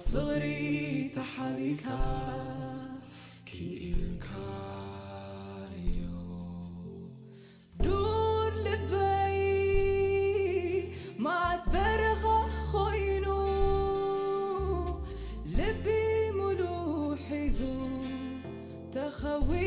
ፍቕሪ ተሓቢካ ክኢልካዮ ዱር ልበይ ማስ በረኻ ኮይኑ ልቢ ሙሉ ሒዙ ተኸዊሉ።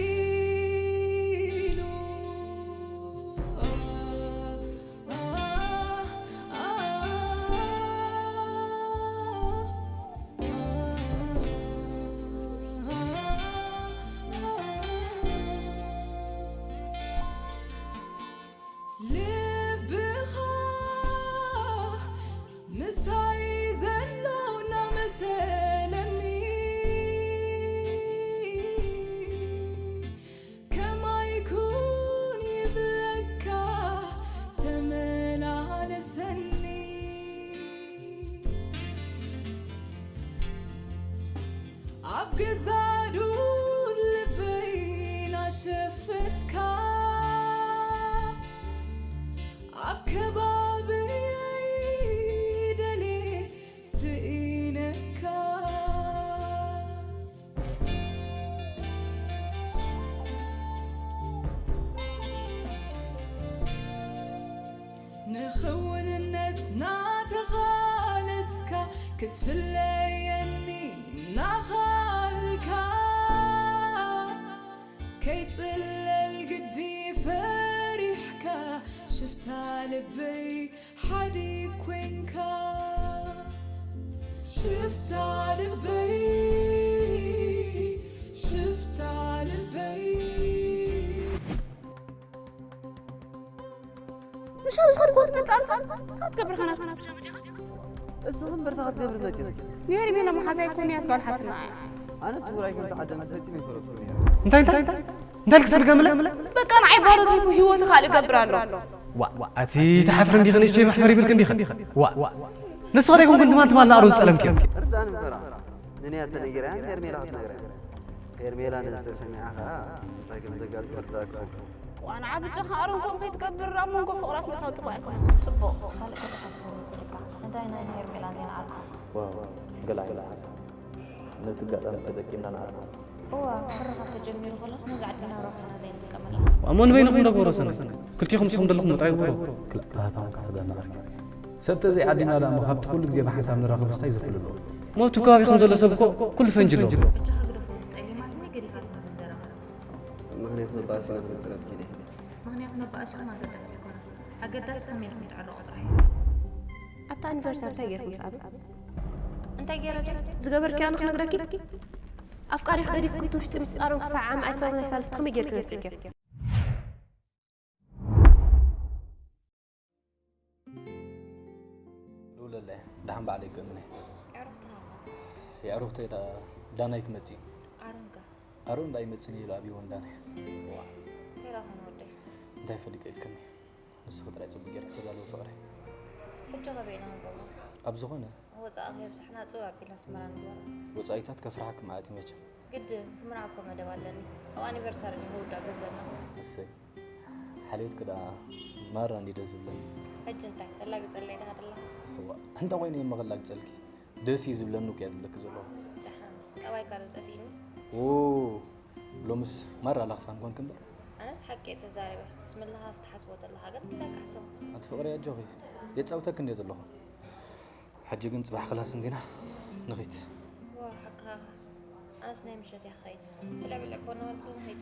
ልብኻ ምሳይ ዘሎ እናመሰለኒ ከማይ ኩን ይብለካ ተመላለሰኒ። ኣብ ገዛ ዱር ልበይ ናሸፈትካ ኣብ ከባብየይ ደልየ ስኢነካ። ንኽውንነት ናተቓለስካ ክትፍለየኒ ናኻልካ ከይጽለል ግዲ ፈሪሕካ ሽፍታ ልበይ ሓዲ ኮንካ ሽፍታ ልበይ ሽፍታ ልበይ ንሻብ ዝኸድኩ ክትመጽእ ኣልካ እንታይ ክትገብር ከና እሱ ግን በርታ ክትገብር መፂ ሄርሜላ መሓዛይ ኮንያት ጓል ሓትና እያ ኣነ ትውራይ ከም ተዓደም ፈፂመ ይፈለጥኩ ነይረ እንታይ እንታይ እንታይ ልክስር ገምለ በቃ ንዓይ ባህሎ ትሪፉ ህይወት ካልእ እገብር ኣሎ ዋ ዋ፣ ኣቲ ተሓፍሪ እንዲኺ ንእሽተይ መሕፈር ይብልክ እንዲኺ ዋ ዋ ንስኺ ዶ ይኹንኩን ትማን ትማል ንኣሮ ዝጠለምክዮ ርዳእኒ ምፈራ ንንያ ተነጊራ ያን ሄርሜላ ክትነግራ ሄርሜላ ንዝተሰሚዓ ኸዓ እንታይ ከም ዘጋጥም ርዳእ ክፈዱ ዋና ብቻ ከኣሮን ከም ከይትገብር ኣብ መንጎ ፍቕራት ምእታው ጥቡቅ ኣይኮነ ጽቡቕ ካልእ ከተሓስብ መሲልካ እንታይ ናይ ሄርሜላ ዜና ኣርካ ዋው ገለ ዓይነት ሓሳብ ነቲ ኣጋጣሚ ተጠቂምና ንኣርካ እዋ ሕርኻ ተጀሚሩ ከሎስ ነዛ ዕድል ናብ ረብሓና ዘይንጥቀመላ እሞ ንበይንኹም ዶ ግበሮ ሰናይ ክልቲኹም ንስኹም ዘለኹም ጥራይ ግበሮ ክልኣታውን ከተጋናኸልኪ ሰብ ተዘይዓዲምና ደኣ እሞ ካብቲ ኩሉ ግዜ ብሓንሳብ ንራኸብ ስታይ ዝኽእል ኣለዎ እሞ ኣብቲ ከባቢኹም ዘሎ ሰብ እኮ ኩሉ ፈንጂ ኣለዎ ብጃኻ ግደፎ እዚ ጠሊማትኒ ገዲፋትኒ ዝምዘረባ ምኽንያት መባእሲ ናብ መፅረፍኪ ኢለ ምኽንያት መባእሲኹም ኣገዳሲ ኣይኮነን ኣገዳሲ ከመይ ኢልኩም ትዕረቑ ጥራሕ እዩ ኣብቲ ኣኒቨርሳሪ እንታይ ገይርኩም ምስ ኣብ እንታይ ገይረ ድዩ ዝገበርክያ ንክነግረኪ ኣፍቃሪኺ ገዲፍኪ እቲ ውሽጢ ምስጢሮም ክሳብ ዓሚ ኣይሰብሩ ናይ ሳልስቲ ከመይ ገይርኪ ወፂእክዮ ልውለለ ደሓን ባዕለይ ክእምነ ዕሩኽትኻ የዕሩኽተይ ዳ ዳናይ ክመጽእ እዩ ኣሮንካ ኣሮን ዳ ይመጽእ ኢሉ ኣብይዎ ዳናይ እንታይ ዳ ኾነ ወደይ እንታይ ፈሊጠ ኢልክኒ ንስኺ ጥራይ ጽቡቅ ጌርኪ ተዳልዎ ፍቕረይ ሕጂ ኸበይ ኢና ክንገብሮ ኣብ ዝኾነ ወፃእ ከየብዛሕና ፅው ኣቢልና ኣስመራ ንግበሮ ወጻኢታት ከፍርሓኪ ማለት እዩ መቸም ግድን ክምርዓኮ መደብ ኣለኒ ኣብ ኣኒቨርሳሪ እዩ ምውዳእ ገንዘብና እሰይ ሓልዮትኪ ደኣ ማራ እንዲ ደስ ዝብለኒ ሕጂ እንታይ ተላግፀለይ ዲኻ ዘለኻ እዋ እንታይ ኮይኑ እየ መኸላግፀልኪ ደስ እዩ ዝብለኒ እኮ እየ ዝብለኪ ዘለኹ ደሓን ጠባይካ ዶ ጠፊእኒ ኦ ሎምስ ማራ ላኽፋን ኮንክ እምበር ኣነስ ሓቂ እየ ተዛሪበ ምስ ምልኻፍ ትሓስቦ ዘለኻ ግን እንታይ ካሕሶ ኣቲ ፍቕሪ ኣጆኺ የጻውተኪ እንድየ ዘለኹ ሕጂ ግን ጽባሕ ክላስ እንዲና ንኺድ ዋ ሓቅኻ ኣነስ ናይ ምሸት እየ ክኸይድ ብልዕብልዕ ቦና በልኩ ንኸይድ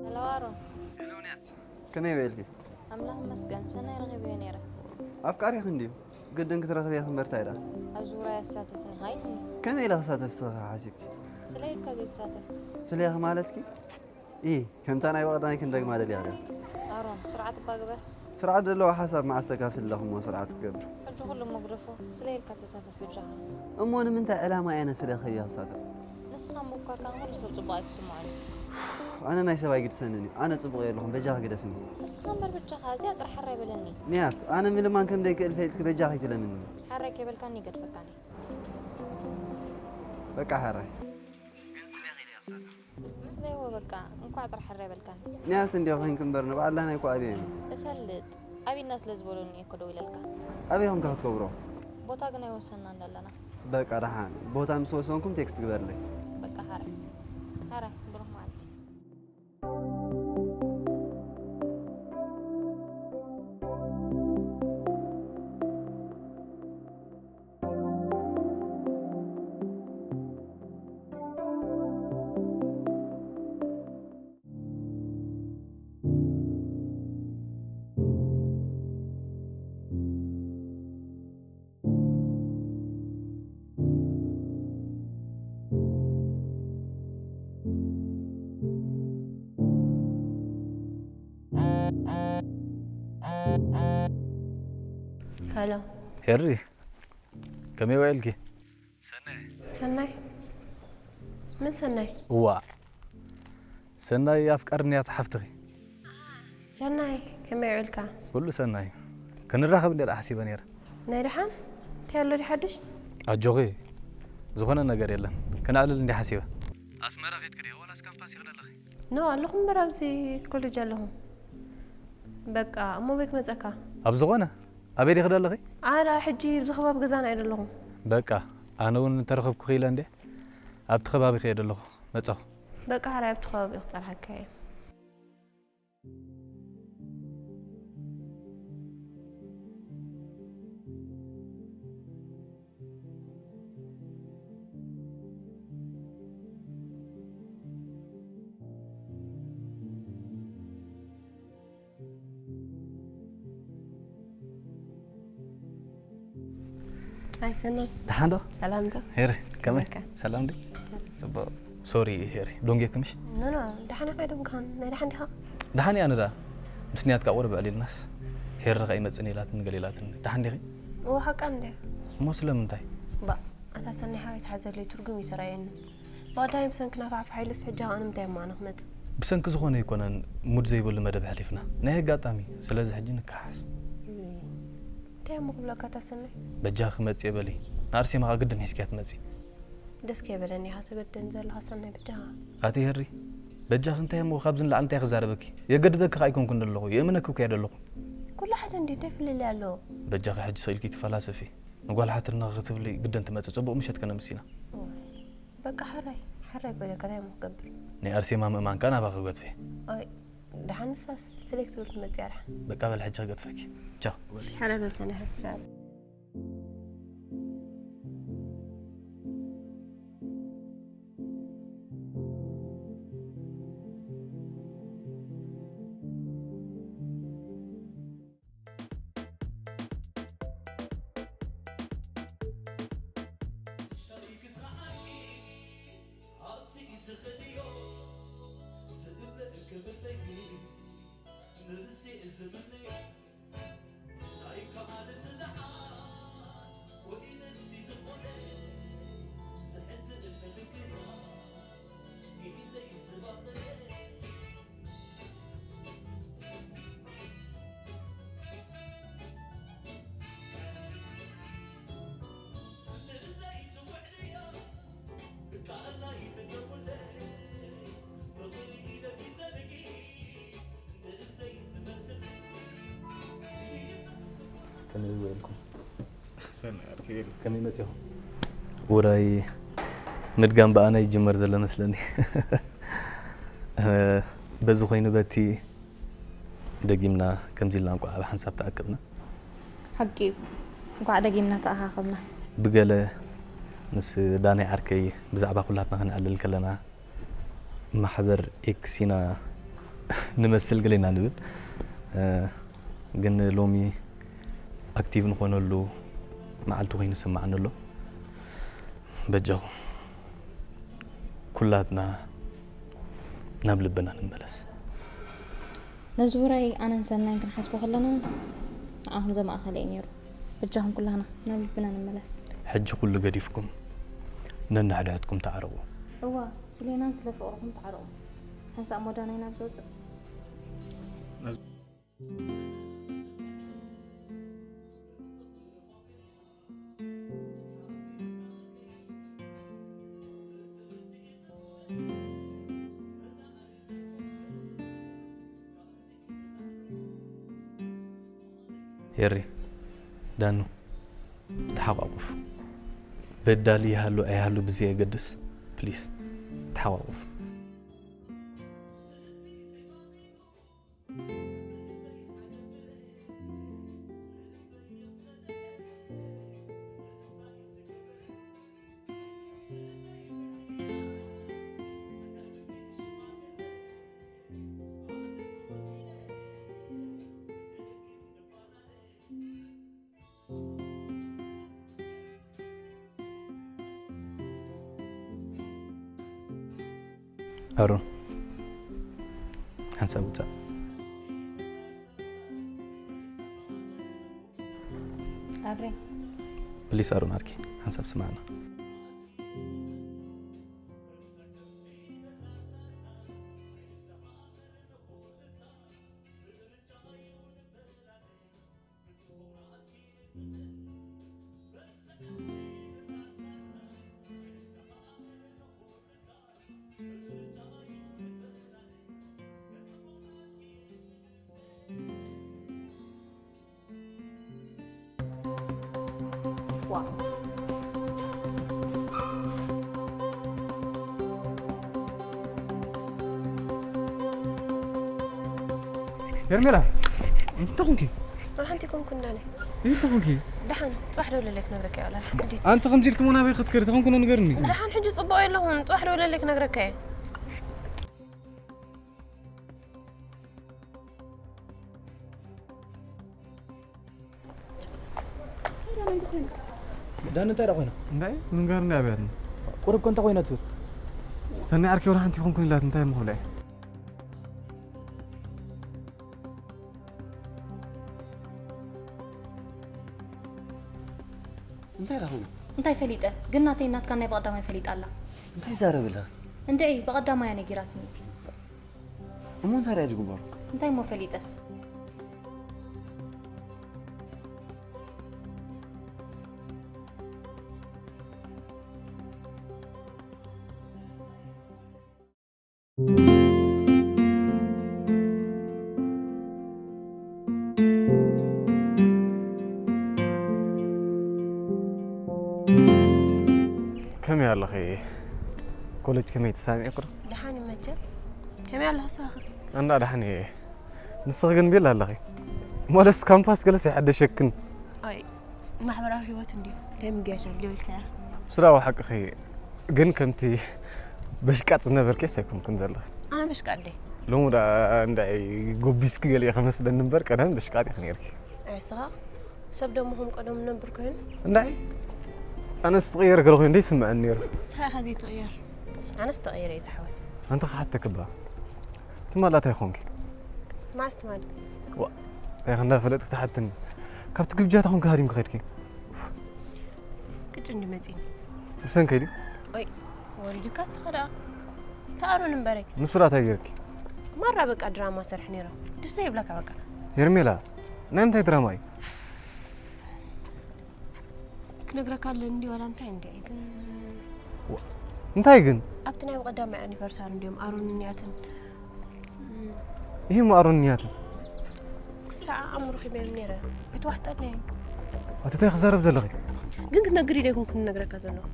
ሄሎ ኣሮን ከመይ በልኪ ኣምላኽ ይመስገን ሰናይ ረኺበዮ ነይረ ኣፍቃሪኺ እንድዩ ግድን ክትረኽብያ ክምበርታ ኢላ ኣብዚ ውራይ ኣሳተፍኒ ኢኻ ኢልኒ ከመይ ኢለ ክሳተፍ ስኻ ሓሲብኪ ስለ ኢልካ ዘይትሳተፍ ስለኺ ማለትኪ ኢ ከምታ ናይ በቐዳኒ ክንደግማ ደልያ ኣሮን ስርዓት እባ ግበር ስርዓት ዘለዎ ሓሳብ መዓስ ተካፍል ኣለኹ እሞ ስርዓት ክገብር። ሕጂ ኩሉ እሞ ግደፎ፣ ስለ ኢልካ ተሳተፍ በጃኻ። እሞ ንምንታይ ዕላማ እየ ነስለ ከይሳተፍ? ንስኻ ምውካርካ ንኹሉ ሰብ ጽቡቕ ኣይክስምዖን እዩ። ኣነ ናይ ሰብ ኣይግድሰንን እዩ። ኣነ ጽቡቕ እየ ኣለኹ፣ በጃኻ ግደፍኒ። ንስኻ እምበር በጃኻ፣ እዚኣ ጥራሕ ሕራይ በለኒ። ንያት፣ ኣነ ምልማን ከም ዘይክእል ፈሊጥኪ በጃኺ ትለምንኒ። ሕራይ ከይበልካኒ ይገድፈካኒ። በቃ ሕራይ። ግን ስለ ኢኺ ድየ ክሳተፍ? ስለይዎ በቃ፣ እንኳዕ ጥራሕ ሕራይ በልካኒ። ንያት እንዲዮ ኮይንኪ እምበር ንባዕልና ናይ እኮ ኣብየ። እፈልጥ። ኣብይና ስለ ዝበሉኒ እየ እኮ ደው ኢለልካ። ኣበይ ኢኹም ከ ክትገብሮ? ቦታ ግን ኣይወሰንና እንዳለና። በቃ ደሓን። ቦታ ምስ ወሰንኩም ቴክስት ግበርለይ። በቃ ሓራይ። ሓራይ፣ ብሩኽ መዓልቲ። ሄሎ። ሄሪ፣ ከመይ ውዒልኪ? ሰናይ። ሰናይ? መን ሰናይ? እዋ፣ ሰናይ ኣፍቃርኒ እያ፣ ሓፍትኺ። ሰናይ፣ ከመይ ውዒልካ? ኩሉ ሰናይ። ክንራኸብ እንደ ሓሲበ ነይረ። ናይ ደሓን? እንታይ ኣሎ ድዩ ሓድሽ? ኣጆኺ፣ ዝኾነ ነገር የለን። ክነዕልል እንደ ሓሲበ። ኣስመራ ኸይድኪ ድየ ዋላስ ካምፓስ ኢኺ ዘለኺ? ኖ፣ ኣለኹ እምበር ኣብዚ ኮሌጅ ኣለኹ። በቃ፣ እሞ ኣበይ ክመጸካ? ኣብ ዝኾነ? ኣበይ ዲኺ ዘለኺ? ኣረ፣ ሕጂ ኣብዚ ከባቢ ገዛና እየ ዘለኹ። በቃ፣ ኣነ እውን እንተረኸብኩኺ ኢለ እንዴ፣ ኣብቲ ከባቢ ከየ ዘለኹ መጸኹ። በቃ፣ ሕራይ ኣብቲ ከባቢ ክጸንሓካ እየ። ኣይ ሰናይ። ደሓን ዶ? ሰላም ዶ? ሄሪ፣ ከመይ? ከመይካ? ሰላም ዲ? ጽቡቕ። ሶሪ ሄሪ፣ ዶንጌ ክምሽ? ኖ፣ ኖ፣ ደሓን ኢኻ ዶ ምዃን? ናይ ደሓን ዲኻ? ደሓን እያ ንዳ። ምስ ንያት ካብ ቁሩብ ዕሊልናስ፣ ሄሪ ከኣ ይመጽእን ኢላትኒ ገለ ኢላትኒ። ደሓን ዲኺ? እወ፣ ሓቃ እንደ። እሞ ስለምንታይ? ባ፣ ኣታ ሰናይ ሓወይ ትሓዘለይ ትርጉም ይተራየኒ። ብቐዳሚ ብሰንክና ፋሕፋሕ ኢሉስ፣ ሕጂ ኸኣ ንምንታይ እሞ ኣነ ክመጽእ? ብሰንኪ ዝኾነ ኣይኮነን፣ ሙድ ዘይብሉ መደብ ኣሕሊፍና። ናይ ኣጋጣሚ፣ ስለዚ ሕጂ ንከሓስ። እይ፣ እንታይ እሞ ክብለካ ኣታ ሰናይ? በጃኺ መጽእ በሊ። ንኣርሴማ ኸኣ ግድን ሒዝክያ ትመጺ። ደስ ከይበለኒ ኢኻ ተገድደኒ ዘለኻ ሰናይ በጃኻ። ኣቲ ሄሪ፣ በጃኺ እንታይ እሞ ካብዚ ንላዕሊ እንታይ ክዛረበኪ? የገድደኪ ኸኣ ኣይኮንኩን ዘለኹ፣ የእምነኪ እኮ እየ ዘለኹ። ኩሉ ሓደ እንድዩ፣ እንታይ ፍልልይ ኣለዎ? በጃኺ ሕጂ ስቕ ኢልኪ ትፈላሰፊ። ንጓል ሓትርና ክትብሊ ግድን ትመጽእ፣ ጽቡቕ ምሸት ከነምስ ኢና። እዋይ፣ በቃ ሓራይ፣ ሓራይ ኮይነ ከታይ እሞ ክገብር? ናይ ኣርሴማ ምእማን ከኣ ናባኺ ክገድፍ እየ። ኣይ፣ ደሓን ንሳ ስለ ክትብል ክትመጽእ እያ ደሓን። በቃ በል ሕጂ ክገድፈኪ። ቻው። እሺ፣ ሓራይ በል ሰናይ ሓራይ። ከመይ ውዒልኩም? ሰናይ ኣርኪ። ከመይ መጺኹም? ውራይ ምድጋም ብኣና ይጅመር ዘሎ መስለኒ። በዚ ኮይኑ በቲ ደጊምና ከምዚ ኢልና እንቋዕ ኣብ ሓንሳብ ተኣከብና። ሓቂ እዩ። እንቋዕ ደጊምና ተኣኻኸብና። ብገለ ምስ ዳናይ ዓርከይ ብዛዕባ ኩላትና ክነዕልል ከለና፣ ማሕበር ኤክስ ኢና ንመስል ገለ ኢና ንብል። እ፣ ግን ሎሚ ኣክቲቭ ንኾነሉ መዓልቲ ኮይኑ ይስምዓኒ ኣሎ። በጃኹም ኩላትና ናብ ልብና ንመለስ። ነዚ ውራይ ኣነን ሰናይን ክንሓስቦ ከለና ንዓኹም ዘማእኸለ እዩ ነይሩ። በጃኹም ኩላህና ናብ ልብና ንመለስ። ሕጂ ኩሉ ገዲፍኩም ነንሕድሕድኩም ተዓረቑ። እዋ፣ ስሌናን ስለ ፍቕርኹም ተዓረቑ። ሓንሳእ ሞዳናይ ናብ ዝወፅእ። ሄሪ፣ ዳኑ፣ ተሓቋቁፍ። በዳሊ ይሃሉ ኣይሃሉ ብዘየገድስ፣ ፕሊስ፣ ተሓቋቁፍ። ኣሮን፣ ሓንሳብ ውጻእ። ኣብሬ። ፕሊስ ኣሮን፣ ኣርኪ ሓንሳብ ስማዕና። ሄርሜላ፣ እንታይ ኮንኪ? ወላ ሓንቲ ኮንኩ እንዳነ። እንታይ ኮንኪ? ደሓን፣ ጽባሕ ደውለለይ ክነግረካ እየ፣ ወላ ሓንቲ። ኣንቲ ከምዚ ኢልክሞ ናበይ ክትከዲ? ተኾንኩ ዶ ንገርኒ? ደሓን፣ ሕጂ ጽቡቕ የለኹን፣ ጽባሕ ደውለለይ ክነግረካ እየ። ዳን እንታይ ደኣ ኮይና? እንታይ? ንገርኒ ኣብያትኒ። ቁሩብ እኮ እንታይ ኮይና ትብል? ሰናይ ዓርከይ ወላ ሓንቲ ኮንኩን ኢላት እንታይ እሞ ክብላ እየ? እንታይ ደኣ ኮይና? እንታይ ፈሊጠ? ግን ናተይ ናትካ ናይ ብቐዳማይ ፈሊጣ ኣላ። እንታይ ይዛረብ ኣለኻ? እንድዒ፣ ብቐዳማይ እያ ነጊራትኒ። እሞ እንታይ ደኣ ዝግበሮ? እንታይ እሞ ፈሊጠ? ከመይ ኣለኺ? ኮሌጅ ከመይ ተሳሚዕኩ ዶ? ደሓን ይመቸ። ከመይ ኣለኻ ንስኻ? ኣንዳ ደሓን እየ። ንስኺ ግን ቤላ ኣለኺ። ማለት ካምፓስ ገለስ ኣይሓደሸክን። ኣይ፣ ማሕበራዊ ህይወት እንድዩ። ደም ገሻ ልዮ ኢልካያ። ሱራዊ ሓቅኺ። ግን ከምቲ በሽቃጥ ዝነበርኪስ ኣይኮንክን ዘለኺ። ኣነ በሽቃጥ ደይ? ሎሚ ደኣ እንዳይ ጎቢስኪ ገሊኡ ከመስለኒ እምበር ቀደም በሽቃጥ ኢኺ ነይርኪ። ኣይ፣ ንስኻ ሰብ ደሞ ከም ቀደሙ ነብር ኮይኑ? እንዳይ ኣነስ ትቕየር ገለ ኮይኑ ደይስምዐኒ ነይሩ። ንስኻ ኢኻ ዘይትቕየር። ኣነስ ተቐይረ እየ ዝሓወይ። ኣንቲ ክሓተኪ እባ። ትማሊ እንታይ ኮንኪ? መዓስ ትማሊ? ዋ፣ እንታይ ክንዳ ፈለጥኪ ትሓትኒ? ካብቲ ግብጃ ተኾንኪ ሃዲምኪ ከድኪ? ቅጭ እንዲ መጺኒ። ብሰንከይ ድዩ? ኦይ፣ ወሪዱካ ንስኻ ደኣ። ተኣሩን እምበረይ። ንሱ ደኣ እንታይ ገይርኪ? ማራ በቃ ድራማ ሰርሕ ነይረ። ደስ ይብለካ በቃ። ሄርሜላ፣ ናይ ምንታይ ድራማ እዩ? ክነግረካ ኣለኒ እንዲ ዋላ እንታይ እንዲ ግን ዋ፣ እንታይ ግን? ኣብቲ ናይ ብቐዳማይ ኣኒቨርሳሪ እንዲዮም ኣሮን እንያትን። ይህ ማዕሮን እኒያትን። ክሳዕ ኣእምሮ ኺበዮም ነይረ። ኣይትዋሕጠለይ። ኣቲ እንታይ ክዛረብ ዘለኺ? ግን ክትነግር ኢለ ይኹን ክነግረካ ዘለኹ።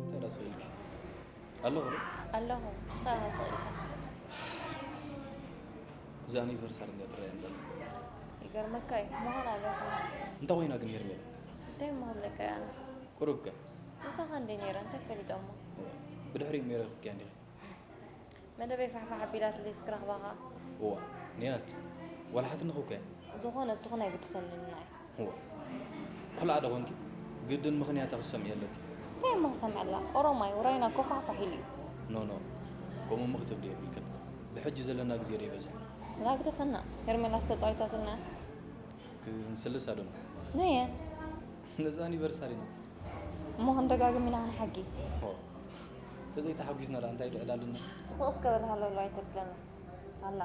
እንታይ ደኣ ስቕ ኢልኪ? ኣለኹ ዶ? ኣለኹ። ንስኻ ኢኻ ስቕ ኢልካ። እዛ ኣኒቨርሳሪ እንድያ ትረኣየኒ ዘላ። ይገርመካ እዩ። ምዃን ኣለዎ። እንታይ ኮይና ግን ሄርሜላ? እንታይ እሞ ክብለካ እየ ኣነ? ቁሩብ ከ? ምሳኻ እንድየ ነይረ፣ እንታይ ፈሊጠ እሞ? ብድሕሪኡ ነይረ ክኪያ እንዲኺ? መደበይ ፋሕፋሕ ኣቢላትለይስ ክረኽባ ኸኣ። እዋ፣ ንያት፣ ዋላ ሓትኒ ክውከያ? ዝኾነ ትኹን ኣይግድሰንን እዩ። እዋ፣ ቆልዓ ዶ ኾንኪ? ግድን ምኽንያታ ክትሰምዒ ኣለኪ። እንታይ እሞ ክሰምዐላ? ኦሮማይ ውራይና እኮ ፋሕፋሕ ኢሉ እዩ። ኖ ኖ፣ ከምኡ እሞ ክትብሊ የብልክን። ብሕጂ ዘለና ግዜ ዶ ይበዝሕ? እዛ ግደፈና። ሄርሜላ ዝተፃወተትልና። ክንስልሳ ዶ? ነየ። ነዚ ኣኒቨርሳሪና። እሞ ክንደጋግም ኢና ክንሓጊ። ሆ፣ ተዘይተሓጒስና ደኣ እንታይ ድዕዳልና? ስቕስ ገበል ሃለውሎ ኣይተብለና ኣላ።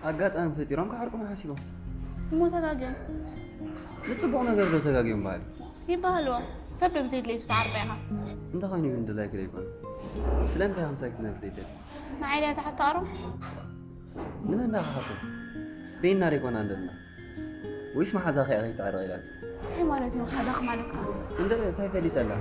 ኣጋጣሚ ፈጢሮም ክዓርቁና ሓሲቦም። እሞ ተጋግዮም ንፅቡቕ ነገር ዶ ተጋግዮም በሃሊ? ይበሃልዎ። ሰብ ዶ ብዘይ ድሌቱ ተዓርቆ ኢኻ? እንተኾይኑ ግን ድላይኪ ዘይኮነ። ስለምንታይ ከምሳይ ክትነግሪ ደሊ? ንዓይ ድያ ዝሓቶ ኣሮም? ንመን ዳ ክሓቶ? በይንና ዶ ኣይኮናን ዘለና? ወይስ መሓዛኺ እያ ከይትዕረቕ ኢላትኪ? እንታይ ማለት እዩ መሓዛኺ ማለትካ? እንደ እንታይ ፈሊጠላ?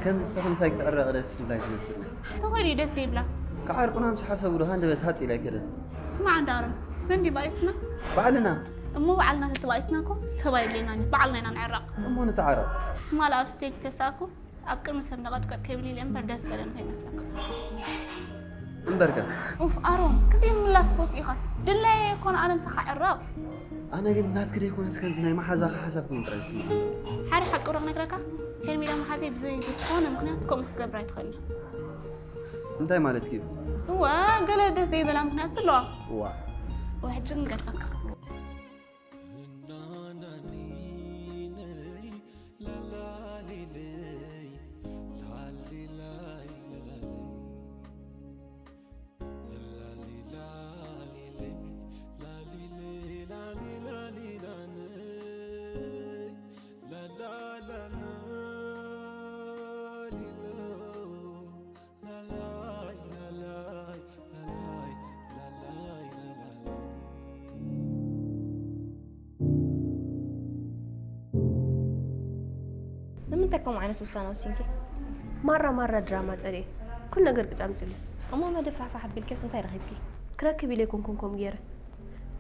ከምዚ ንስኺ ምሳይ ክትዕረቒ ደስ ዝብላ ኣይትመስልኒ። ተኾይኑ እዩ ደስ ዘይብላ። ክዓርቁና ምስ ሓሰቡ ዶ ሃንደበት ሃፅ ኢላ ኣይከደትን? ስማዕ እንዳ ኣሮም፣ መን ድዩ ባኢስና? ባዕልና። እሞ ባዕልና ተተባኢስና እኮ ሰብ ኣየድልየናን እዩ። ባዕልና ኢና ንዕረቕ። እሞ ንተዓረቕ። ትማሊ ኣብ ስቴጅ ተሳእኩ ኣብ ቅድሚ ሰብ ነቐጥቀጥ ከይብል ኢለ እምበር ደስ በለኒ ከይመስለካ። እምበርከ ኡፍ ኣሮም፣ ክንደይ ምላስ ትፈቱ ኢኻ? ድላየ ኣይኮነ ኣነ ምሳኻ ዕረቕ። ኣነ ግን ናትኪ ደይኮነስ ከምዚ ናይ መሓዛኺ ሓሳብ ኮይኑ ጥራይ ዝስምዓኒ። ሓደ ሓቂ ዶ ክነግረካ? ሄርሜላ መሓዘይ ብዘይ ዝኾነ ምኽንያት ከምኡ ክትገብር ኣይትኽእልን። እንታይ ማለትኪ እዩ? እወ፣ ገለ ደስ ዘይበላ ምኽንያት ዘለዋ። ዋ ወሕጂ ክንገድፈካ። ንምንታይ ከምኡ ዓይነት ውሳነ ወሲንኪ? ማራ ማራ ድራማ ጸልየ ኩሉ ነገር ቅጫ ኣምፅለይ። እሞ መደብ ፋሕፋሕ ኣቢልክስ እንታይ ረኺብኪ? ክረክብ ኢለ ኣይኮንኩን ከምኡ ገይረ፣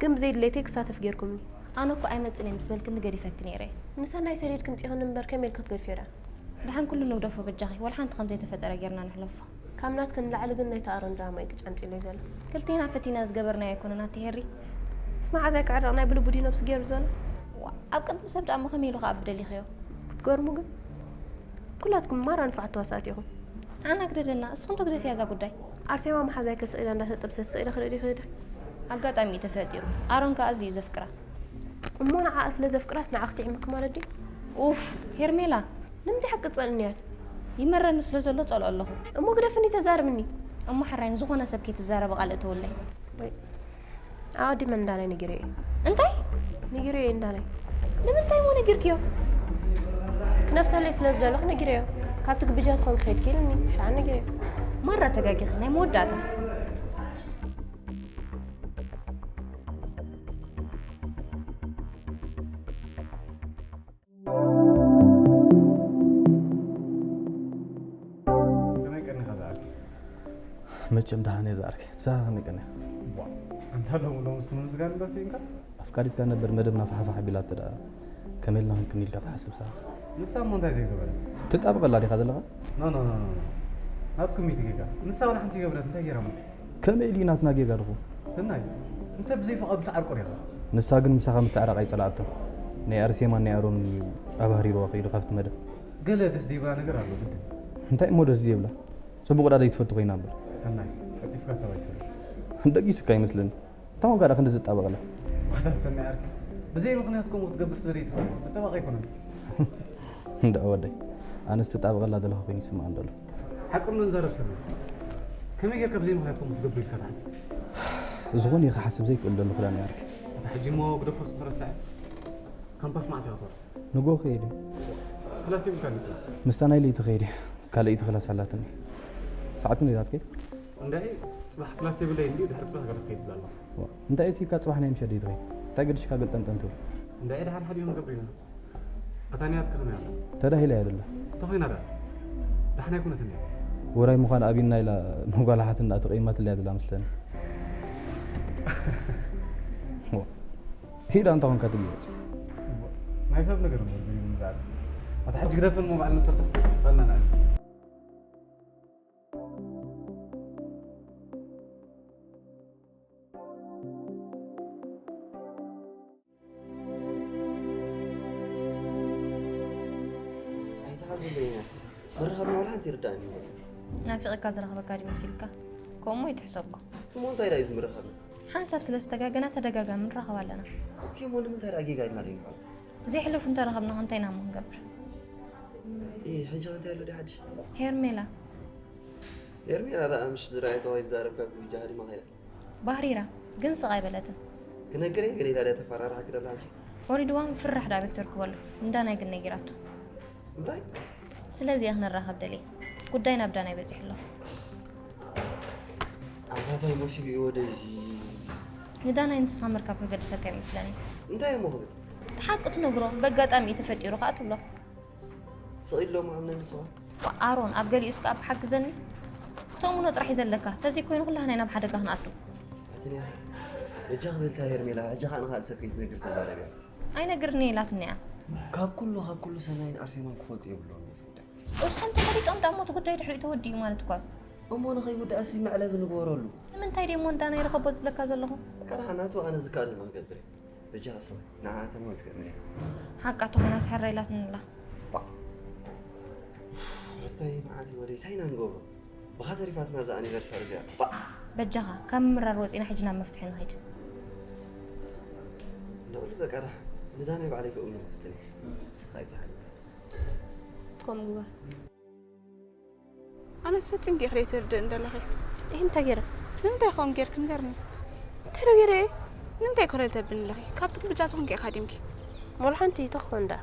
ግን ብዘይ ድሌተይ ክሳተፍ ገይርኩምኒ። ኣነ እኮ ኣይመጽን እየ ምስ በልክኒ ገዲፈኪ ነይረ እየ። ንሰናይ ሰዲድኪ ምጺእኽኒ እምበር ከመይ ኢልኪ ክትገድፍዮ ደኣ? ደሓን ኩሉ ንግደፎ በጃኺ፣ ዋላ ሓንቲ ከም ዘይተፈጠረ ጌርና ንሕለፎ። ካብ ናትክን ንላዕሊ ግን ናይ ተኣሮን ድራማ እዩ ቅጫ ኣምፂለይ ዘሎ። ክልቴና ፈቲና ዝገበርናዮ ኣይኮነን ኣቲ ሄሪ። ምስ መሓዛይ ክዕረቕ ናይ ብልቡ ድዩ ነብሱ ገይሩ ዘሎ? ዋ፣ ኣብ ቅድሚ ሰብ ደኣ እሞ ከመይ ኢሉ ከኣ ብደሊኽዮ? ክትገርሙ ግን ኩላትኩም ማራ ንፉዓት ተዋሳእቲ ኢኹም። ኣና ግደደና፣ እስኹም ዶ ግደፍያ እዛ ጉዳይ። ኣርሴማ መሓዛይ ከስእላ እንዳተጠብሰት ስእለ ክርኢ ዲኺ ዶ? ኣጋጣሚ እዩ ተፈጢሩ። ኣሮን ከኣ ኣዝዩ እዩ ዘፍቅራ። እሞ ንዓኣ ስለ ዘፍቅራስ ንዓኺ ስዒሙኪ ማለት ድዩ? ኡፍ፣ ሄርሜላ። ንምንታይ ሓቂ ትጸልእኒ እያ? ይመረኒ ስለ ዘሎ ጸልኦ ኣለኹ። እሞ ግደፍኒ ተዛረብኒ። እሞ ሕራይ ንዝኾነ ሰብ ከይትዛረቢ ቃል እተውለይ። ወይ ኣወዲመ እንዳላይ ነጊረዮ እየ። እንታይ? ነጊረዮ እየ እንዳላይ። ንምንታይ እሞ ነጊርክዮ? ክነፍሰለይ ስለ ዝደለኹ ነጊረዮ። ካብቲ ግብጃ ትኾንኪ ከይድኪ ኢሉኒ። ሽዓ ነጊረዮ። ማራ ተጋጊኺ፣ ናይ መወዳእታ። ከመይ ቀኒኻ ዝኣርኪ? መቸም ደሓን እየ ዝኣርኪ። ንስኻ ከመይ ቀኒኻ? ቧ፣ ኣንታ ሎሚ ሎሚ ምስ ምምስጋን እምበር ስኢንካ? ኣፍቃሪትካ ነበር መደብና ፋሕፋሕ ኣቢላቶ ደኣ ከመይ ኢልና ክንቅኒ ኢልካ ትሓስብ ንስኻ? ንሳ እሞ እንታይ ዘይገበረት? ትጣበቐላ ዲኻ ዘለኻ? ኖ ኖ ኖ ኖ ኖ። ናትኩም እዩ እቲ ጌጋ። ንሳ ዋላ ሓንቲ ይገበረት እንታይ ገይራ እሞ? ከመይ ኢሉ እዩ ናትና ጌጋ ድኹም? ሰናይ፣ ንሰብ ብዘይፍቓዱ ትዓርቆ ዲኻ? ንሳ ግን ምሳኻ ምትዕራቕ ኣይጸልኣቶን። ናይ ኣርሴማን ናይ ኣሮንን እዩ ኣባህሪርዋ ከይዱ ካብቲ መደብ። ገለ ደስ ዘይብላ ነገር ኣሎ ግድን። እንታይ እሞ ደስ ዘይብላ? ጽቡቕ ዳ ዘይትፈቱ ኮይና እምበር። ሰናይ፣ ቀልጢፍካ ሰብ ኣይትፈርድ። ደጊስካ ይመስለኒ። እንታይ ኮንካ ዳ ክንዲ ዝጣበቐላ? ዋታ ሰናይ ዓርኪ፣ ብዘይ ምኽንያት ከምኡ ክትገብር ስለ ዘይትኽእል፣ መጣበቒ ኣይኮነን። እንዳ ወደይ፣ ኣነስ ትጣበቐላ ዘለኻ ኮይኑ ይስምዓኒ ዘሎ። ሓቂ ኣሎ ንዛረብ ሰናይ። ከመይ ጌርካ ብዘይ ምኽንያት ከምኡ ክትገብር ኢልካ ትሓስብ? ዝኾነ እዩ ክሓስብ ዘይክእል ዘለኹ ዳኒ ዓርኪ። ኣታ ሕጂ እሞ ግደፎ ንሱ ተረስዐ። ካምፓስ መዓስ ኢኻ ትወርድ? ንግሆ ክኸይድ እየ። ክላስ የብልካን ድዩ ጽባሕ? ምስታ ናይ ለይቲ ከይድ እየ። ካልኣይቲ ክላስ ኣላትኒ። ሰዓት ክንደይ ናትከይ? እንድዒ ጽባሕ ክላስ የብለይን ድዩ ድሕሪ ጽባሕ ገለ ክኸይድ እብላ ኣለኹ። ዋ፣ እንታይ እቲ ካብ ጽባሕ ናይ ምሸት ደይትኸይድ? እንታይ ገዲሽካ ገልጠምጠም ትብል? እንድዒ ደሓን ሓዲኡ ክንገብር ኢና። ኣታ ንያትካ ከመይ ኣላ? ተዳሂላ እያ ዘላ። እንታይ ኮይና ደኣ? ደሓን ኣይኮነትን እያ። ውራይ ምዃን ኣቢና ኢላ ንጓል ሓትና ተቐይማትለይ እያ ዘላ መስለኒ። ዋ። ኪድ ኣንታ ኾንካ ትግለጽ። ናይ ሰብ ነገር እምበር፣ ግን ንዛዕባ ኣታ ሕጂ ግደፈን፣ እሞ ባዕልና ንፈትሕ። ባልና ንኣል። ኣይትሓዝለይ ናት። ምርኻብና ዋላ ሓንቲ ይርዳእኒ ይበል። ናፊቐካ ዝረኽበካ ድዩ መሲልካ? ከምኡ ይትሕሰቦ። እሞ እንታይ ደኣ እዩ ዝምርኻብና? ሓንሳብ ስለ ዝተጋገና ተደጋጋሚ ንራኸብ ኣለና። ኦኬ፣ እሞ ንምንታይ ደኣ ጌጋ ኢልና ደይንሓልፎ? ዘይሕለፉ እንተረኸብና ከ እንታይ ኢና እሞ ክንገብር? እ፣ ሕጂ ከ እንታይ ኣሎ ደኣ ሓድሽ? ሄርሜላ። ሄርሜላ ደኣ ምሽ ዝረኣየቶ ከይትዛረብ ካብ ግብጃ ሃዲማ ከይዳ። ባህሪራ ግን ስቕ ኣይበለትን። ክነግር እየ ገለ ኢላ ድያ ተፈራርሓኪ ደላ ሕጂ? ወሪድዋ ምፍርራሕ ደኣ ኣበይ ክትረክቦ ኣሎ? ንዳናይ ግን ነጊራቶ። እንታይ? ስለዚ እየ ክንራኸብ ደልየ። ጉዳይ ናብ ዳናይ በጺሑ ኣሎ። ኣታ ታይ መሲሉ እዩ ወደዚ? ንዳናይ ንስኻ ምርካብ ከገድሰካ ይመስለኒ። እንታይ እሞ ክብል? እቲ ሓቂ ትነግሮ፣ በጋጣሚ እዩ ተፈጢሩ ከኣ ትብሎ። ስቕ ኢሎም ኣምነኒ ንስኻ? ዋ፣ ኣሮን፣ ኣብ ገሊኡስ ከኣ ብሓግዘኒ። ተእምኖ ጥራሕ እዩ ዘለካ። ተዘይኮይኑ ኩላህና ኢና ኣብ ሓደጋ ክንኣቱ። ኣትንያት፣ በጃ ክበልታ ሄርሜላ፣ ሕጂ ከኣ ንኻልእ ሰብ ከይትነግር ተዛረብያ። ኣይነግርን እየ ኢላትኒ እያ። ካብ ኩሉ፣ ካብ ኩሉ ሰናይን ኣርሴማን ክፈልጡ የብሎም እዩ ዝጉዳይ። እሶም ተፈሊጦም ደኣ እሞ እቲ ጉዳይ ድሕሪኡ ተወዲኡ ማለት እኳ እዩ። እሞ ንኸይውዳእሲ መዕለቢ ንግበረሉ። ንምንታይ ደሞ እንዳ ናይ ርኸቦ ዝብለካ ዘለኹ? በቃ ደሓን ናቱ ኣነ ዝከኣለኒ ክገብር እየ። በጃ ኣስኺ ንዓኣ ተመዊት ክእምን እየ። ሓቃ ተኾይናስ ሕራይ ኢላትኒ ኣላ። ባ። ኣታይ መዓት ወደይ፣ እንታይ ኢና ንገብሮ? ብኻ ተሪፋትና እዛ ኣኒቨርሳሪ እዚኣ። ባ። በጃኻ፣ ካብ ምምራር ወጺና ሕጂ ናብ መፍትሒ ንኸይድ። ንዕሉ በቃ ደሓን፣ ንዳናይ ባዕለይ ክእምኖ ክፍትን እየ። ንስኻ ኣይትሓልፍ። ከምኡ ግበር። ኣነስ ፈጺምኪ ኢኺ ዘይትርድእኒ ዘለኺ። እህ፣ እንታይ ገይረ? ንምንታይ ከምኡ ጌርኪ ንገርኒ? እንታይ ዶ ገይረ? ንምንታይ ኮለል ተብልኒ ኣለኺ? ካብ ጥቅምጫ ዝኾንኪ ኢኻ ሃዲምኪ። ወላ ሓንቲ ተኾን ደኣ።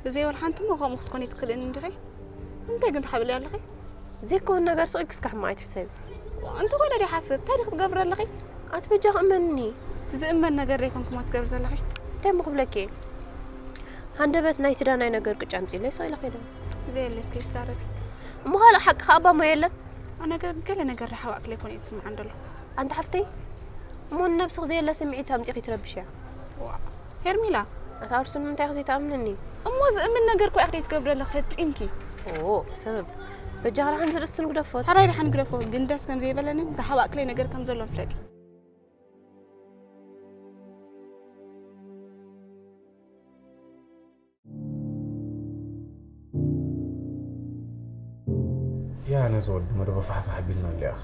ብዘይ ወላ ሓንቲ እሞ ከምኡ ክትኮኒ ትኽእልኒ እንዲኺ? ንምንታይ ግን ትሓብሊ ኣለኺ? ዘይከውን ነገር ስቕ ኢልኪ እስካብ ሕማቕ ኣይትሕሰቢ። እንተኾይነ ደይሓስብ፣ እንታይ ዲኺ ትገብሪ ኣለኺ? ኣቲ በጃኺ እመንኒ። ዝእመን ነገር ደይኮንኩሞ ትገብሪ ዘለኺ። እንታይ እሞ ክብለኪ እየ? ሃንደበት ናይቲ ዳናይ ነገር ቅጭ ኣምጺእለይ ስቕ ኢለ ከይደ። ዘየለ እስከ ይትዛረቢ። እሞ ካልእ ሓቂ ከኣ ኣባ ሞ የለን? ኣነ ገ-፣ ገለ ነገር ዳሓባእክለይ ኮነ እዩ ዝስምዓኒ ዘሎ። ኣንቲ ሓፍተይ፣ እሞ ንነብስኺ ዘየለ ስምዒት ኣምጺእኺ ትረብሽያ። ዋ፣ ሄርሚላ። ኣታ ኣርሱ ንምንታይ ኢኺ ዘይትኣምንኒ? እሞ ዝእምን ነገር እኮ ኢኺ ደይትገብሪ ዘለኺ ፈጺምኪ። ኦ፣ ሰበብ። በጃኺ ደሓን ዝርእስቲ ንግደፎ። ሕራይ ደሓን ግደፎ፣ ግን ደስ ከም ዘይበለንን ዝሓባእክለይ ነገር ከም ዘሎን ፍለጢ። ያ ነዚ ወዲ መደቡ ፋሕፋሕ ኣቢልና ኣለያኽ።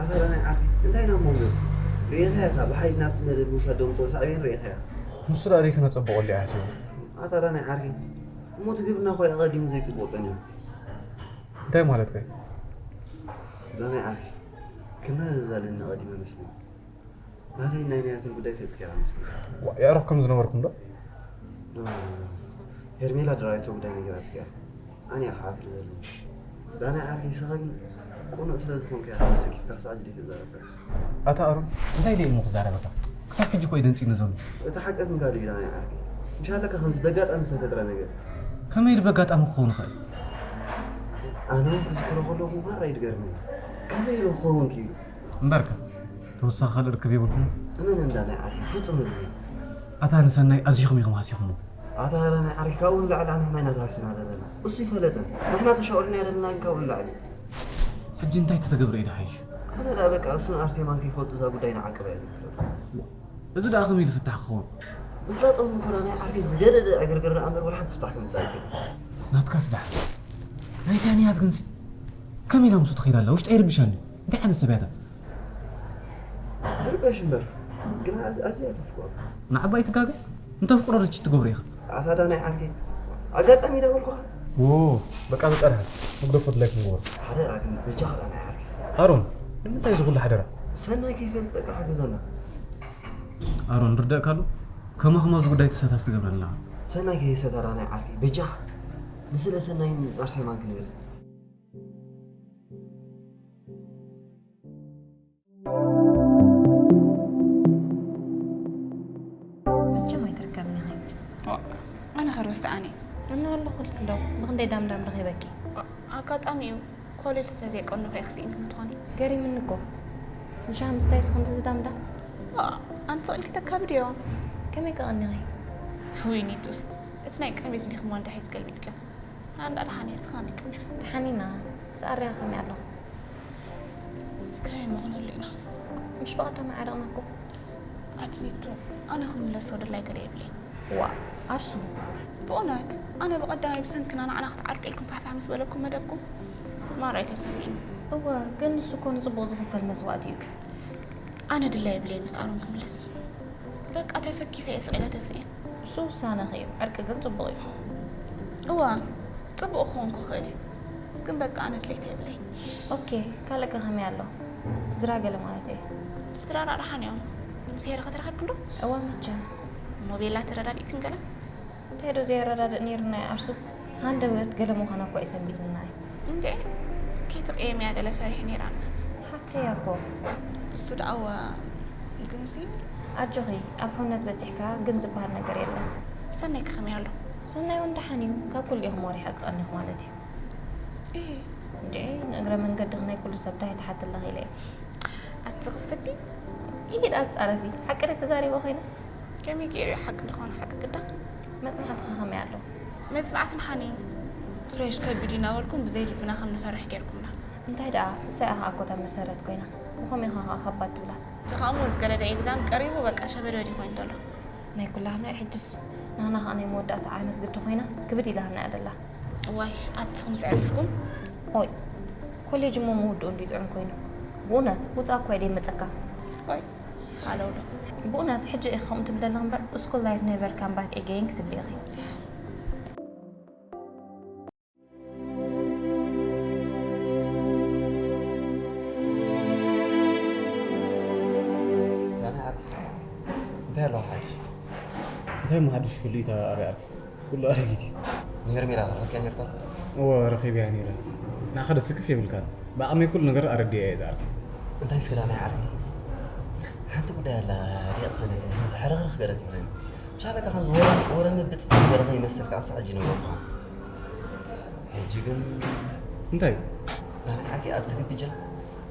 ኣታ ዳናይ ዓርኪ፣ እንታይ ኢና እሞ ንብል? ርኢኻያ ኢኻ፣ ብሓይሊ ናብቲ መደብ ምውሳድ ዶ ምጸኦ ሳዕቤን ርኢኻያ ኢኻ። ንሱ ደኣ ደይ ክነጸብቐሉ እየ ሓሲቡ። ኣታ ዳናይ ዓርኪ፣ እሞ እቲ ግብርና እኮ እዩ ኣቐዲሙ ዘይጽቡቕ ጸኒሑ። እንታይ ማለትካ እዩ? ዳናይ ዓርኪ፣ ክናዘዝ ኣለኒ ኣቐዲመ መስለኒ። ናተይ ናይ ናያትን ጉዳይ ፈልጥካ ኢኻ መስለኒ። ዋ፣ የዕሩኽ ከም ዝነበርኩም ዶ? ዶ፣ ሄርሜላ ድራይቶ ጉዳይ ነጊራትካ እያ። ኣነ እየ ክሓፍር ዘለኒ። ዳናይ ዓርከይ፣ ንስኻ ግን ቅኑዕ ስለ ዝኾንካ ኢኻ ተሰኪፍካ ክሳዕ ሕጂ ዘይተዛረብካ። ኣታ ኣሮን፣ እንታይ ኢለ እሞ ክዛረበካ? ክሳብ ሕጂ እኮ እዩ ደንጺኒ ዘሎ። እቲ ሓቂ ክንጋል እዩ ዳናይ ዓርከይ። ምሽ ኣለካ ከምዚ በጋጣሚ ዝተፈጥረ ነገር። ከመይ ኢሉ በጋጣሚ ክኸውን ይኽእል? ኣነ እውን ክዝክሮ ከለኹ ማራ እዩ ዝገርመኒ። ከመይ ኢሉ ክኸውን ክኢሉ? እምበርከ፣ ተወሳኺ ካልእ ርክብ የብልኩምን? እመነኒ ዳናይ ዓርከይ፣ ፍጹም የብለይን። ኣታ ንሰናይ ኣዚኹም ኢኹም ሃሲኹሞ። ኣታ ዳናይ ዓርከይ፣ ካብኡ ንላዕሊ ኣነ ሕማይና ተሃሲና ዘለና። እሱ ይፈለጠን። ንሕና ተሻቒልና ዘለና ግን ካብኡ ንላዕሊ። ሕጂ እንታይ ተተገብረ እዩ ዝሓይሽ? ኣነ ደኣ በቃ እሱን ኣርሴማን ከይፈልጡ እዛ ጉዳይ ንዓቅባ እየ ዝብል። እዚ ደኣ ከመይ ኢሉ ፍታሕ ክኸውን? ምፍላጦም እኮ ዳናይ ዓርከይ ዝገደደ ዕግርግር ደኣ እምበር ወላ ሓንቲ ፍታሕ ከምጽእ ኣይክእልን። ናትካስ ደሓን። ናይታ ንያት ግንሲ ከመይ ኢላ ምስኡ ትኸይድ ኣላ? ውሽጢ ኣይርብሻኒ። እንታይ ዓይነት ሰብ እያ እታ? ትርበሽ እምበር፣ ግን ኣዝ-፣ ኣዝያ ተፍቅሮ። ንዓባይ ትጋገ? እንተፍቅሮ ርችት ትገብሮ ኢኻ። ኣታ ዳናይ ዓርከይ፣ ኣጋጣሚ ዳ በልኩኻ። ዎ፣ በቃ በቃ ደሓን። ንግደፎ ድላይኩም ግበሩ። ሓደራ ግን በጃኻ ዳናይ ዓርከይ። ኣሮን፣ ንምንታይ እዚ ኩሉ ሓደራ? ሰናይ ከይፈልጥ በቃ ሓግዘና። ኣሮን፣ ርደእካ ኣሎ? ከማኹም ኣብዚ ጉዳይ ተሳታፊ ትገብረኒ ኣለኻ። ሰናይ ከይሰታ ዳናይ ዓርከይ፣ በጃኻ። ንስለ ሰናይን ኣርሴማን ክንብል። መቸም ኣይትርከብን ኢኺ። ዋ፣ ኣነ ከ ሮስቲ ኣነ? እነ ኣለኹልኪ ዶ? ብኽንደይ ዳምዳም ረኺበኪ? ዋ፣ ኣጋጣሚ እዩ። ኮሌጅ ስለ ዘይቀኑኺ ኢኺ ስኢንክኒ ትኾኒ። ገሪምኒ እኮ። ምሻ ምስታይ ስኽንዲ ዝዳምዳም? ዋ፣ ኣንቲ ስቕ ኢልኪ ተካብድዮ። ከመይ ከቐኒኺ? ውይ ኒቱስ፣ እቲ ናይ ቅድሚት እንዲኹም ዋንዳ ሒዝ ገልቢጥክዮ። ኣንዳ ደሓን እየ፣ እስኻ ከመይ ቀኒኺ? ደሓን ኢና። ምስ ኣርያ ከመይ ኣሎ? ከመይ ምኾነሉ ኢና? ምሽ ብቐዳማይ ዓረቕናኩም። ኣቲ ኒቱ፣ ኣነ ክምለስ ወደላይ ገለ የብለይ። ዋ፣ ኣርሱ። ብእውነት ኣነ ብቐዳማይ ብሰንክና ንዓና ክትዓርቁ ኢልኩም ፋሕፋሕ ምስ በለኩም መደብኩም ማራ ኣይተሰሚዕኒ። እወ፣ ግን ንሱ እኮ ንጽቡቕ ዝኽፈል መስዋእቲ እዩ። ኣነ ድላ የብለይ ምስ ኣሮን ክምለስ። በቃ ተሰኪፈ እየ ስቕ ኢለ ተስእን። እሱ ውሳነኺ እዩ። ዕርቂ ግን ጽቡቕ እዩ። እዋ፣ ጽቡቕ ክኸውን ክኽእል እዩ። ግን በቃ ኣነ ድሌት የብለይ። ኦኬ፣ ካልእ ከ ከመይ ኣሎ? ስድራ ገለ ማለት እየ። ስድራ ራርሓን እዮም። ምስ ሄረ ከተራኸብክን ዶ? እዋ መቸም። እሞ ቤላ ተረዳዲእክን ገለ? እንታይ ዶ ዘየረዳድእ ነይርና እዩ ኣርሱ? ሃንደበት ገለ ምዃና እኮ እዩ ሰንቢድና እዩ። እንዴ ከይትቕየምያ ገለ ፈሪሐ ነይረ ኣነስ። ሓፍተይ እያ እኮ። እሱ ደኣ እዋ ግንሲ ኣጆኺ ኣብ ሕውነት በጺሕካ ግን ዝበሃል ነገር የለን። ሰናይ ከ ከመይ ኣሎ? ሰናይ እውን ደሓን እዩ። ካብ ኩሉ ኢኹም ወሪሐ ክቐኒኽ ማለት እዩ። እህ እንዴ ንእግረ መንገድኺ ናይ ኩሉ ሰብ እንታይ ትሓቲ ኣለኺ ኢለ እየ። ኣቲ ክስዲ ይሂድ ኣትጻረፊ ሓቂ ዶ ተዛሪበ ኮይነ? ከመይ ገይሩ እዩ ሓቂ ዝኾነ ሓቂ ግዳ? መጽናዕትኻ ከመይ ኣሎ? መጽናዕቲ ንሓኒ ፍሬሽ ከቢድ እዩ እናበልኩም ብዘይ ልብና ከም ንፈርሕ ገይርኩምና። እንታይ ደኣ እሳይ ኣኻ ኣኮታ መሰረት ኮይና ብኸመይ ኢኻ ኸኣ ከባድ ትብላ? እቲ ኸኣ እሞ ዝገደደ ኤግዛም ቀሪቡ በቃ ሸበድበድ እዩ ኮይኑ ዘሎ። ናይ ኩላህና እዩ ሕጅስ ናህና ኸኣ ናይ መወዳእታ ዓመት ግዲ ኮይና ክብድ ኢላትና እያ ደላ። እዋይ ኣትኹም ዘዕሪፍኩም። ኦይ ኮሌጅ እሞ ምውድኡ እንድዩ ጥዑም ኮይኑ ብእውነት ውፃእ እኳ ደይመፀካ። ኦይ ሃለውለው። ብእውነት ሕጂ ኢኺ ከምኡ ትብሊ ዘለኺ እምበር school life never come back again ክትብሊ ኢኺ። እንታይ ኣለዎ ሓድሽ? እንታይ እሞ ሓድሽ ክህሉ እዩ ተባባሪ ዓርኪ? ኩሉ ኣረጊት እዩ። ንሄርሜላ ረኺብካያ ነይርካ? እወ ረኺበያ ነይረ። ንዓኻ ዶ ስክፍ የብልካን? ብዓቕመይ ኩሉ ነገር ኣረዲኤያ እየ ዝዓርኪ። እንታይ ስለ ናይ ዓርኪ? ሓንቲ ጉዳይ ኣላ ሪቕ ሰነት እንዲኹም ዝሕርኽርኽ ገለ ትብለኒ። ብሻለካ ከምዚ ወረ ወረ ምብጽጽ ዝበለ ከይመስል ከኣ ሳዕ ሕጂ ነገርኩኻ። ሕጂ ግን እንታይ? ናይ ዓርኪ ኣብቲ ግብጃ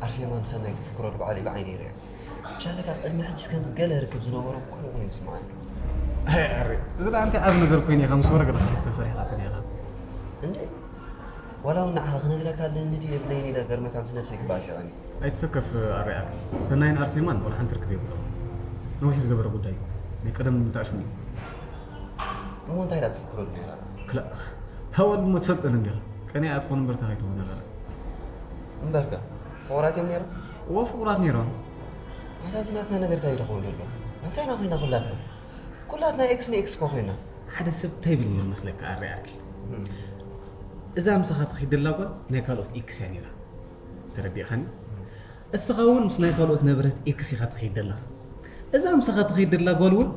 ኣርሴማን ሰናይ ክትፍክረሉ ባዕለይ ብዓይነይ ርእየ። ብቻለካ ቅድሚ ሕጂስ ከምዚ ገለ ርክብ ዝነበሮም ከምኡ ኮይኑ ይስምዓኒ። ኣይ ኣሪ፣ እዚ ደኣ እንታይ ዓቢ ነገር ኮይኑ ኢኻ ምስ ወረ ገለ ክትሕሰብ ፈሪሕካ ጸኒሕካ? እንዴ ዋላ እውን ንዓኻ ክነግረካ ኣለኒ ድዩ የብለይን ኢለ ገርመካ ምስ ነብሰይ ክበኣስ ይቐኒ። ኣይትሰከፍ ኣሪ ኣኪ፣ ሰናይን ኣርሴማን ዋላ ሓንቲ ርክብ የብሎም። ነዊሕ ዝገበረ ጉዳይ እዩ። ናይ ቀደም ምትኣሽሙ እዩ። እሞ እንታይ ኢላ ትፍክረሉ ነይራ? ክላእ፣ ሃወል እሞ ትፈልጠን እንዲኻ። ቀኒኣ ትኾን እምበር እንታይ ከይትኾን ኢኻ። እምበርከ ፍቑራት እዮም ነይሮም? እወ ፍቑራት ነይሮም። ኣታ እዚ ናትና ነገር እንታይ ይረኽቦ ዘሎ? ናታይና ኮይና ኩላትና ኩላትና ኤክስ ንኤክስ እኮ ኮይና። ሓደ ሰብ እንታይ ይብል ነይሩ መስለካ ኣረ ኣርኪ? እዛ ምሳኻ ትኸይድ ደላ ጓል ናይ ካልኦት ኤክስ እያ ነይራ። ተረዲእኻኒ? እስኻ እውን ምስ ናይ ካልኦት ነበረት ኤክስ ኢኻ ትኸይድ ደለኻ። እዛ ምሳኻ ትኸይድ ደላ ጓል እውን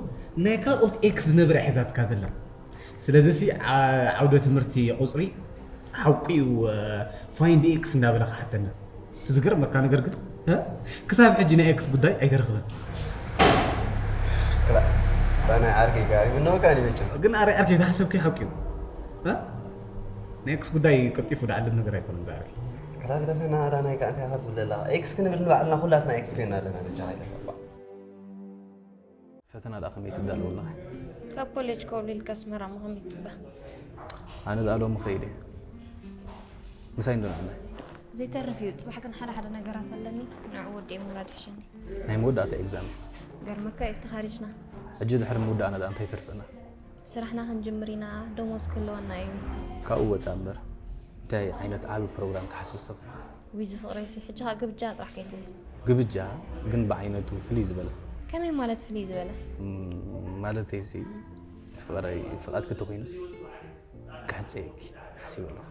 ናይ ካልኦት ኤክስ ዝነበረ እያ ሒዛትካ ዘላ። ስለዚ ሲ ዓውደ ትምህርቲ ቁፅሪ ሓቂኡ ፋይንድ ኤክስ እንዳበለ ክሓተና። እቲ ዝገርመካ ነገር ግን ክሳብ ሕጂ ናይ ኤክስ ጉዳይ ኣይተረኽበን። ናይ ዓርከይ ጋር ምነው ካኒ መቸም ግን ኣረ ዓርከይ ተሓሰብኪ ሓቂኡ ናይ ኤክስ ጉዳይ ቀልጢፉ ደዓለም ነገር ኣይኮነን ዝዓርከይ። ክላግረፈና ኣዳ ናይ ከኣ እንታይ ኢኻ ትብል ዘለኻ? ኤክስ ክንብል ንባዕልና ኩላትና ኤክስ ኮይና ኣለና በጃኻ ኢለካ። ፈተና ደኣ ከመይ ትዳለዉ ኣለኺ? ካብ ኮሌጅ ኮብሊልካ ኣስመራ እሞ ከመይ ትጽበ? ኣነ ደኣ ሎሚ ኸይደ ምሳይ እንዶ ንዕመ። ዘይተርፍ እዩ። ጽባሕ ግን ሓደ ሓደ ነገራት ኣለኒ ንዕኡ ወዲኤ ምውራድ ይሕሸኒ። ናይ መወዳእታ ኤግዛም እዩ። ገርመካ እዩ ተኻሪጅና። ሕጂ ድሕሪ ምውዳእና ደኣ እንታይ ይተርፈና? ስራሕና ክንጅምር ኢና፣ ደሞዝ ክህልወና እዩ። ካብኡ ወጻእ እምበር እንታይ ዓይነት ዓቢ ፕሮግራም ትሓስቢ ኣሰኺ? ውይ ዝፍቕረይሲ ሕጂ ኸኣ ግብጃ ጥራሕ ከይትብል። ግብጃ ግን ብዓይነቱ ፍልይ ዝበለ። ከመይ ማለት ፍልይ ዝበለ? ማለተይሲ ፍቕረይ ፍቓድኪ ተኾይኑስ ክሕጸየኪ ሓሲበ ኣለኹ።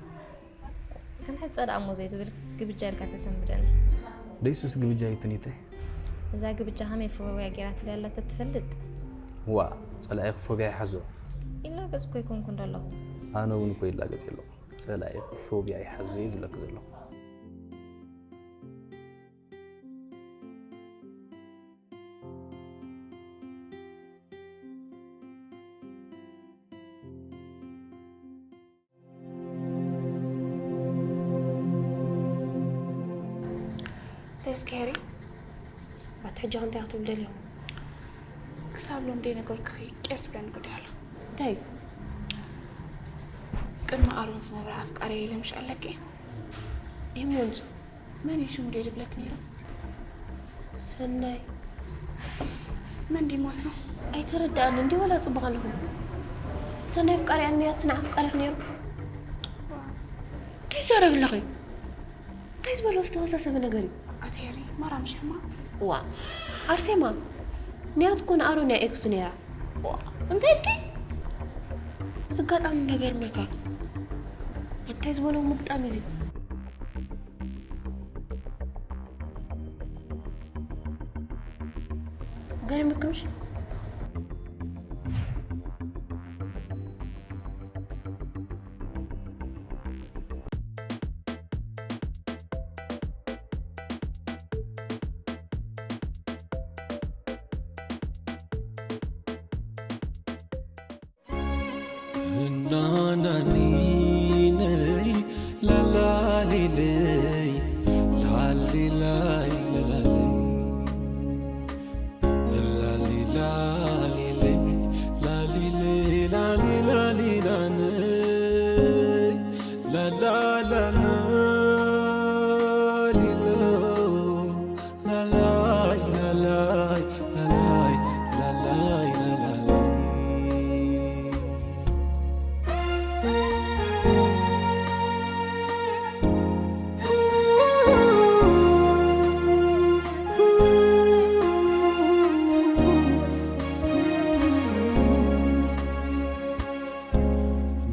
ክንሕጸ ደኣ እሞ ዘይትብል ግብጃ ኢልካ ተሰንብደኒ። ደይሱስ ግብጃ ይትኒተ። እዛ ግብጃ ከመይ ፎብያ ጌራትለይ ኣላ ተትፈልጥ? ዋእ ጸላኢኺ ፎብያ ይሓዞ። ይላገጽ እኮ ኣይኮንኩን ዘለኹ። ኣነ እውን እኮ ይላገጽ የለኹ። ጸላኢኺ ፎብያ ይሓዞ እየ ዝብለኪ ዘለኹ። ተስኬሪ ኣቲ ሕጂ እንታይ ክትብል ደልዮ? ክስ ሳብሎን ደይ ነገርኩኺ ቅር ትብለኒ ጉዳይ ኣሎ። እንታይ እዩ? ቅድሚ ኣሮን ዝነበረ ኣፍቃሪ ኢለ ምሽ ኣለኪ። ይህ ምንሱ? መን እዩ ሽሙ ደይ ድብለክ ነይሩ? ሰናይ። መን ድዩ ሞሱ? ኣይተረዳእን እንዲ ወላ ጽቡቕ ኣለኹ። ሰናይ ኣፍቃሪ ኣንያት ስና ኣፍቃሪኽ ነይሩ። እንታይ ዘረብ ኣለኺ? እንታይ ዝበሎ ዝተወሳሰበ ነገር እዩ? ኣቴሪ ማራም ሸማ። ዋ፣ ኣርሴማ፣ ንያት እኮ ንኣሮን እያ ኤክሱ ነይራ። ዋ፣ እንታይ ኢልኪ? እቲ ኣጋጣሚ በገርመካ። እንታይ ዝበሎ ምግጣም እዩ እዚ? ገርምክምሽ? እናናኒነይ ላላሊለይ ላሊላይ ላላለይ ላሊላሊለይ ላሊለይ ላሊላሊላነይ ላላላና ሊሎ ላላይ ላላይ ላላይ ላላይ ላላይ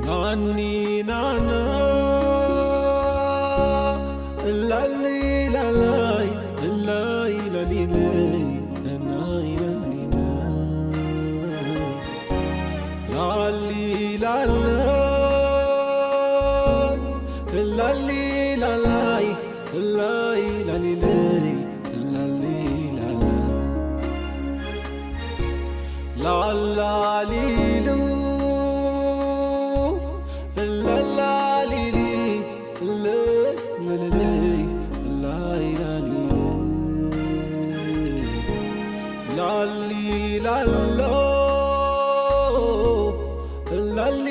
ናኒ ናና ላሊ ላላይ ላይ ላሊ ለይ ላይ ላሊ ለይ ላሊ ላላ ላሊ ላላይ ላሊ ላሊ ለይ ላሊ ላላ ላላሊሉ ላላሊሊ ላላሊሊ ላላሊሉ ላሊ ላሎ ላሊ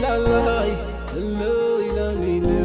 ላላይ ላላሊሉ